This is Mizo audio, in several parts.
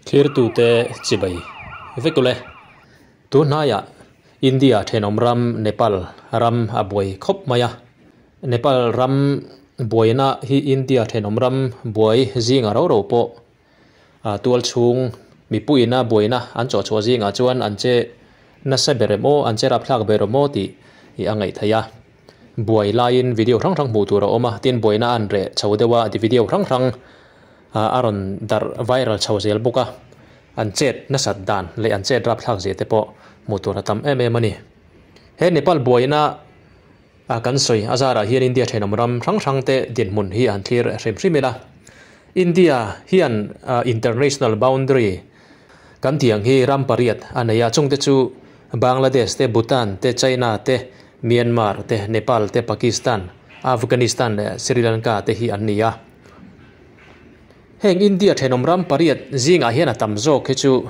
Thirtute chibai vek ule. Tunhnaiah India thenawm ram Nepal ram a buai khawp mai a. Nepal ram buaina hi India thenawm ram buai zinga ro ro pawh tual chhung mipuiina buaina an chawhchhuah zingah chuan an che nasa ber em aw, an che rapthlak ber em aw tih i a ngaih theih a. Buai laiin video hrang hrang hmuh tur a awm a, tin buaina an reh chho deuh a, video hrang hrang a rawn darh viral chho zel bawk a, an chet nasat dan leh an chet rapthlak zia te pawh hmuh tur a tam em em a ni. He Nepal buaina a kan sawi a zarah hian India thenawm ram hrang hrang te dinhmun hi an thlir hrim hrim ila. India hian international boundary kan tih ang hi ram pariat a nei a, chungte chu Bangladesh te, Bhutan te, China te, Myanmar te, Nepal te, Pakistan, Afghanistan leh Sri Lanka te hi an ni a. Heng India thenawm ram pariat zingah hian a tam zawk hi chu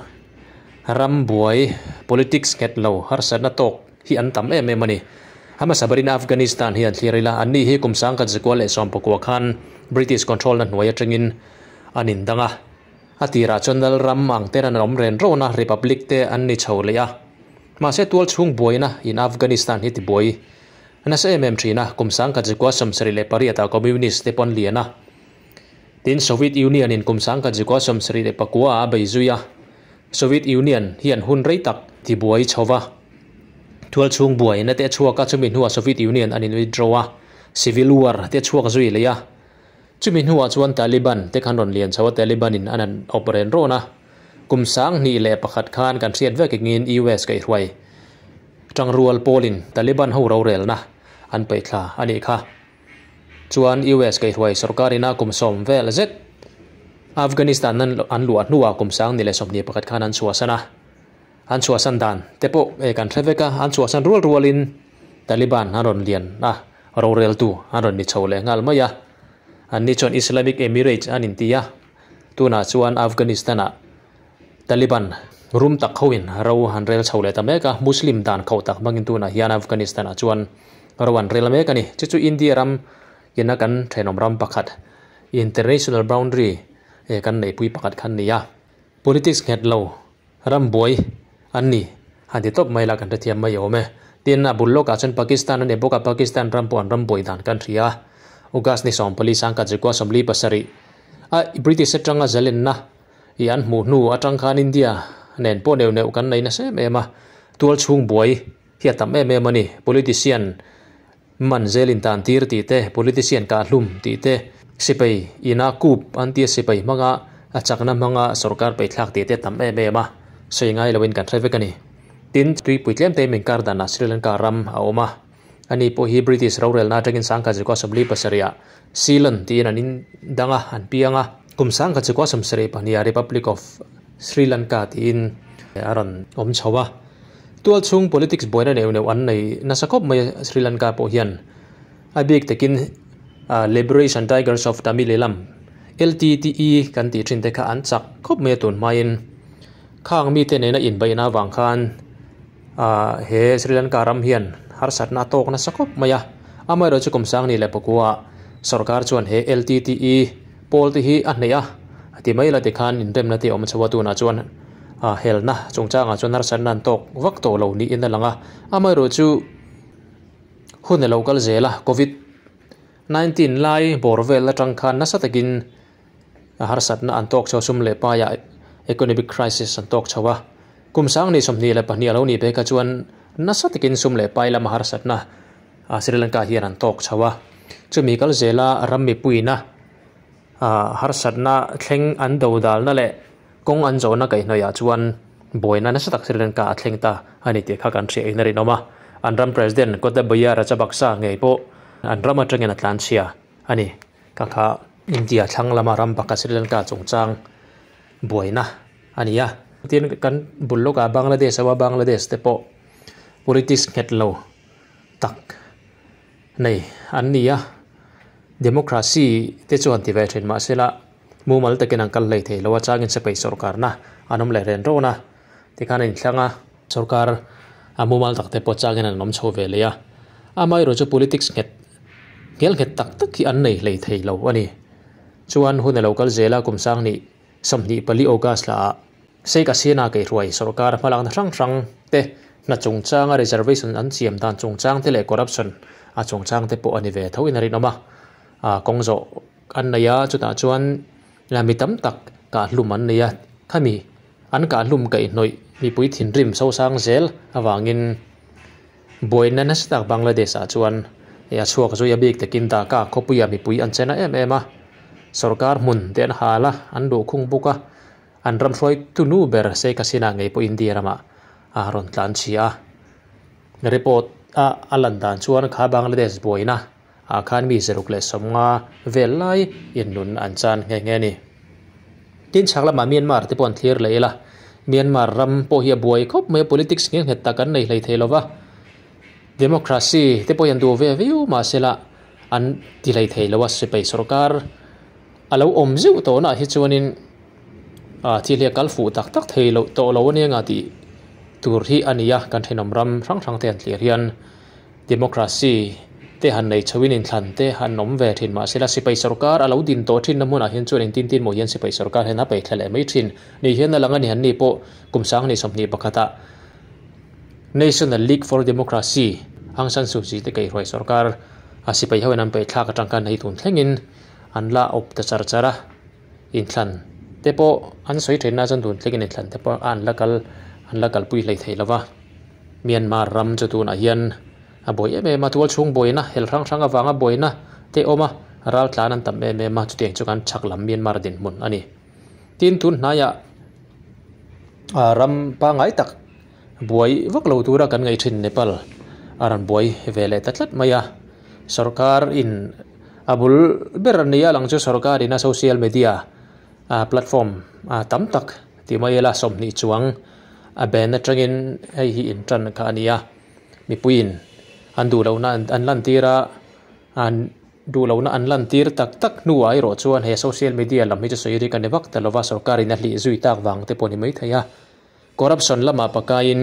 ram buai, politics nghet lo, harsatna tawk hi an tam em em a ni. A hmasa berin Afghanistan hi an thlir ila, anni hi kum 1919 khan British control na hnuai atangin an indang a. A tirah chuan lal ram ang ten an awm ren rawn a, republic te an ni chho leh a. Mahse tual chhung buaina in Afghanistan hi tibuai nasa em em thin a, kum 1978 ah Communist te pawh an lian a. Tin, Soviet Union in kum 1979 ah a bei zui a. Soviet Union hian hun rei tak tibuai chho va, tual chhung buaina te a chhuak a, chumi hnuah Soviet Union an in withdraw a, civil war te a chhuak zui leh a. Chumi hnuah chuan Taliban te khan rawn lian chho a, Taliban in an han awp ren rawn a. Kum 2001 khan kan hriat vek engin US kaihhruai tangrual pawlin Taliban ho rorelna an peihthla a nih kha. Chuan US kaihhruai sorkar ina kum 10 vel zet Afghanistan an luah hnuah kum 2021 khan an chhuahsan a. An chhuahsan dan te pawh e kan hre vek a, an chhuahsan rual rualin Taliban an rawn lian a, roreltu an rawn ni chho leh nghal mai a. Anni chuan Islamic Emirates an inti a, tunah chuan Afghanistan-ah Taliban rum tak hoin ro an rel chho leh ta mek a, Muslim dan khauh tak hmangin tunah hian Afghanistan-ah chuan ro an rel mek a ni. Chu chu India ram ina kan thenawm ram pakhat, international boundary kan neihpui pakhat kha an ni a. Politics nghet lo ram buai an ni han ti tawp mai la kan hrethiam mai awm e. Tin, a bul lawkah chuan Pakistan a ni bawk a, Pakistan ram pawh an ram buai dan kan hria a. August ni 14 1947 a British atanga zalenna i an hmuh hnu atang khan India nen pawh neuh neuh kan nei nasa em em a, tual chhung buai hi a tam em em a ni. Politician man zelin tan tir tih te, politician kah hlum tih te, sipai ina coup an tia sipai hmanga a chakna hmanga sorkar peithlak tih te a tam em em a, sawi ngai loin kan hre vek a ni. Tin, tuipui tlem te min kar danah Sri Lanka ram a awm a, ani pawh hi British rorelna atangin 1977 ah Ceylon tiin an indang a, an piang a, kum 1972 ah Republic of Sri Lanka tiin a rawn awm chho a. Tual chhung politics buaina neuh neuh an nei nasa khawp mai a, Sri Lanka pawh hian a bik takin Liberation Tigers of Tamil Eelam, LTTE, kan tih thin te kha an chak khawp mai a tun hmain khang mite nena inbeihna avang khan he Sri Lanka ram hian harsatna a tawk nasa khawp mai a. Amaherawhchu kum 2009 sorkar chuan he LTTE pawl te hi a hneih a, a ti mai la tikhan inremna te awm chho a tunah chuan a helna chungchangah chuan harsatna an tawk vak tawh lo niin a lang a. Amaherawhchu hun a lo kal zel a, Covid 19 lai bawr vel atang khan nasa takin harsatna an tawk chho a, sum leh paiah economic crisis an tawk chho a. Kum 2022 a lo nih phei kha chuan nasa takin sum leh pai lama harsatna Sri Lanka hian an tawk chho a. Chumi kal zela ram mipuiina harsatna thleng an do dalna leh kawng an zawhna kaihhnawihah chuan buaina nasa tak Sri Lanka a thleng ta a ni tih kha kan hriat in a rinawm a. An ram President Gotabaya Rajapaksa ngei pawh an ram atangin a tlanchhia a ni. Ka kha India thlang lama ram pakhat Sri Lanka chungchang buaina a ni a. Tin, kan bul lawkah Bangladesh a awm a, Bangladesh te pawh politics nghet lo tak nei an ni a. Democracy te chuan ti ve thin mahsela mumal takin an kal hlei thei lo a, changin sipai sorkarna an awm leh ren rawn a, tikhan a inthlang a, sorkar a mumal tak te pawh changin an awm chho ve leh a. Amaherawhchu chu politics nghet ngel nghet tak tak hi an nei hlei thei lo a ni. Chuan hun a lo kal zel a, kum 2024 August lah ah. Sheikh Hasina kaihhruai sorkar hmalakna hrang hrang te hna chungchanga reservation an siam dan chungchang te leh corruption a chungchang te pawh a ni ve tho in a rinawm a, ah kawng zawh an nei a chutah chuan mi tam tak kah hlum an nei a khami an kah hlum kaihhnawih mipui thinrim sosang zel avangin buaina nasa tak Bangladesh ah chuan a chhuak zui a bik takin Dhaka khawpuia mipui an chena em em a sorkar hmun te an hal a an luhkhung bawk a. An ram hruaitu nu ber Sheikh Hasina ngei pawh India ramah a rawn tlan chhia a. Report a a lan dan chuan kha Bangladesh buaina ah khan mi zaruk leh sawmnga vel lai innun an chan nghe nghe a ni. Tin chhak lamah Myanmar te pawh an thlir leh ila, Myanmar ram pawh hi a buai khawp mai a, politics nghet nghet tak an nei hlei thei lova, democracy te pawh hi an duh ve viau mahsela an ti hlei thei lo a, sipai sorkar A lo awm zeuh tawhnaah hi chuanin ah thil hi a kal fuh tak tak thei loh tawh lo ania nga tih tur hi a ni a, kan thenawm ram hrang hrang te han tlir hian democracy te han nei chhoin inthlan te han awm ve thin mahse la sipai sorkar a lo din tawh thinna hmunah hian chuan engtin tin maw hian sipai sorkar hian a peih thla leh mai thin ni hian a lang a ni han ni pawh kum sanghnih sawmhnih pakhatah National League for Democracy Aung San Suu Kyi te kaihhruai sorkar a sipai ho in an peih thlak atang khan hei tun thlengin an la awp ta char char a, inthlan te pawh an sawi thin a chuan tun thlengin inthlan te pawh an la kal an la kalpui hlei thei lo va, Myanmar ram chu tunah hian a buai em em a, tual chhung buaina hel hrang hrang avanga buaina te awm a, ral tlan an tam em em a, chutiang chu kan chhak lam Myanmar dinhmun a ni. Tin tun hnaiah ah ram pangngai tak buai vak lo tura kan ngaih thin Nepal a rawn buai ve leh ta tlat mai a, sorkar in a bul ber a nia lang chu sorkar in a social media ah platform ah tam tak tih mai ila sawmhnih chuang a ban atangin hei hi in tan kha a ni a, mipuiin an duh lohna an lantir a an. Duh lohna an lantir tak tak hnuah erawh chuan he social media lam hi chu sawi rik a ni vak ta lova, sorkarin a hlih zui tak vang te pawh ni mai thei a. Corruption lamah pakaiin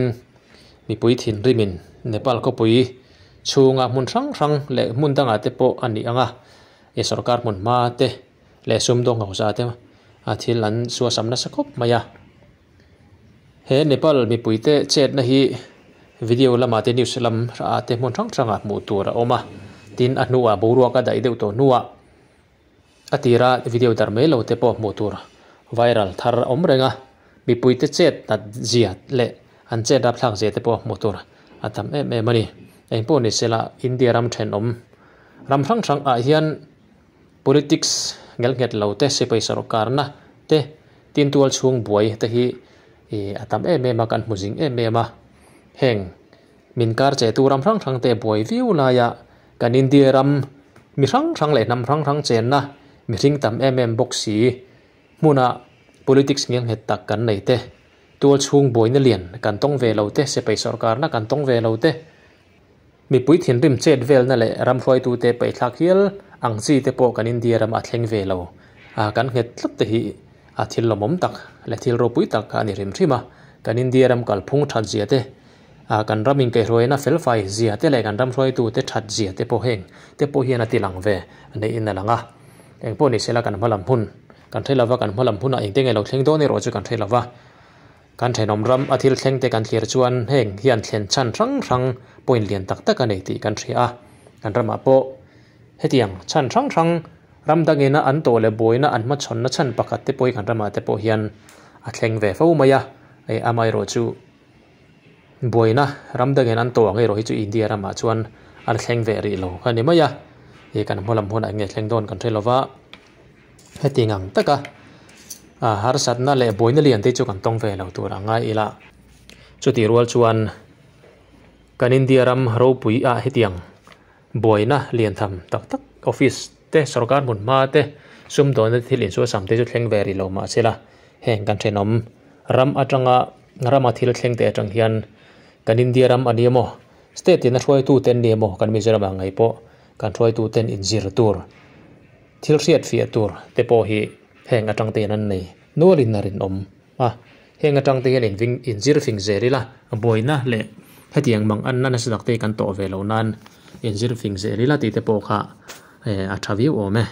mipui thinrimin Nepal khawpui chhunga hmun hrang hrang leh hmun dangah te pawh a nih ang a, he sorkar hmun hma te leh sumdawng hausa te a thil an suasam nasa khawp mai a. He Nepal mipuite chetna hi video lamah te news lam ah te hmun hrang hrangah hmuh tur a awm a, tin a hnuah boruak a daih deuh tawh hnuah a tira video darh mai lo te pawh hmuh tur viral thar a awm reng a, mipuite chet nat zia leh an chet rapthlak zia te pawh hmuh tur a tam em em a ni. Engpawh ni sela India ram thenawm ram hrang hrang ah hian Politics ngelnghet lo te, sipai sorkarna te, tintual chhung buai te hi ih a tam em em a, kan hmu zing em em a. Heng min kar che tu ram hrang hrang te buai viau laia kan India ram mi hrang hrang leh hnam hrang hrang chenna mihring tam em em bawk si hmuna politics ngelnghet tak kan nei te, tual chhung buaina lian kan tawng ve lo te, sipai sorkarna kan tawng ve lo te, Mipui thinrim chet velna leh ram hruaitute paihthlak hial ang chi te pawh kan India ram a thleng ve lo. A kan nghet tlat te hi a thil lawmawm tak leh thil ropui tak a ni hrim hrim a. Kan India ram kalphung that zia te, a kan ram inkaihhruaina felfai zia te leh kan ram hruaitute that zia te pawh heng te pawh hian a ti lang ve niin a lang a. Engpawh ni sela kan hmalam hun kan hre lova, kan hmalam hunah engte nge lo thleng dawn erawh chu kan hre lova. Kan thenawm ram a thil thleng te kan thlir chuan heng hian thlen chhan hrang hrang point lian tak tak a nei tih kan hria a. Kan ramah pawh hetiang chhan hrang hrang ram dangina an tawh leh buaina an hmachhawnna chhan pakhat te pawh hi kan ramah te pawh hian a thleng ve fo mai a. Hei amaherawh chu buaina ram dangin an tawh ang erawh hi chu India ramah chuan a la thleng ve rih lo a ni mai a. Hei kan hmalam hunah eng nge thleng dawn kan hre lova. Heti ngang taka harsatna leh buaina lian te chu kan tawng ve lo tur a ngai ila. Chutih rual chuan kan India ram ropui ah hetiang buaina lian tham tak tak office te sorkar hmun hma te sumdawna thil insuasam te chu thleng ve rih lo mahsela heng kan thenawm ram atanga rama thil thleng te atang hian kan India ram a ni emaw state ina hruaitu te an ni emaw kan Mizoram ah ngei pawh kan hruaitu ten inzir tur Thil hriat fiah tur te pawh hi heng atang te hian an nei nualin a rinawm a, heng atang te hian inving inzir fing zel ila, buaina leh hetiang mang anna nasa tak te hi kan tawh ve loh nan inzir fing zel ila tih te pawh kha a tha viau awm e.